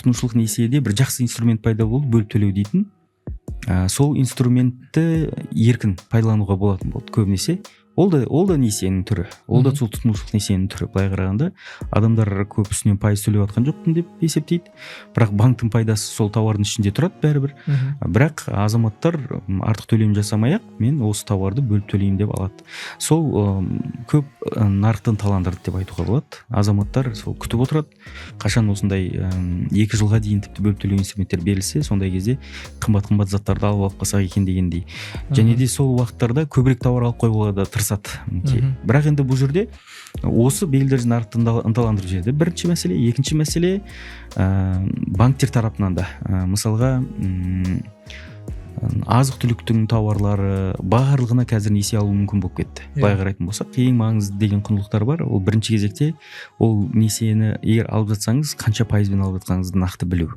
Тұтынушылық несиеде бір жақсы инструмент пайда болды, бөліп төлеу дейтін. Сол инструментті еркін пайдалануға болатын болды көбінесе. Ол да несиенің түрі, ол да сол тұтынушылық несиенің түрі. Былай қарағанда, адамдар көп үстінен пайыз төлеп жатқан жоқпын деп есептейді, бірақ банктің пайдасы сол тауардың ішінде тұрады бәрібір. Бірақ азаматтар артық төлем жасамай ақ, мен осы тауарды бөліп төлеймін деп алады. Сол көп нарықты ынталандырды деп айтуға болады. Азаматтар сол күтіп отырады, қашан осындай 2 жылға дейін тіпті бөліп төлеу инструменттері берілсе, сондай кезде қымбат қымбат заттарды алып қалсақ екен дегендей. Және де сол уақыттарда көбірек тауар алып қоюға да тырысады. Бірақ енді бұл жерде осы белгілер нарықты ынталандырып жіберді, бірінші мәселе. Екінші мәселе, банктер тарапынан да, мысалға, азық түліктің тауарлары барлығына қазір несие алу мүмкін болып кетті. Былай қарайтын болсақ, ең маңызды деген құндылықтар бар. Ол бірінші кезекте ол несиені егер алып жатсаңыз, қанша пайызбен алып жатқаныңызды нақты білу.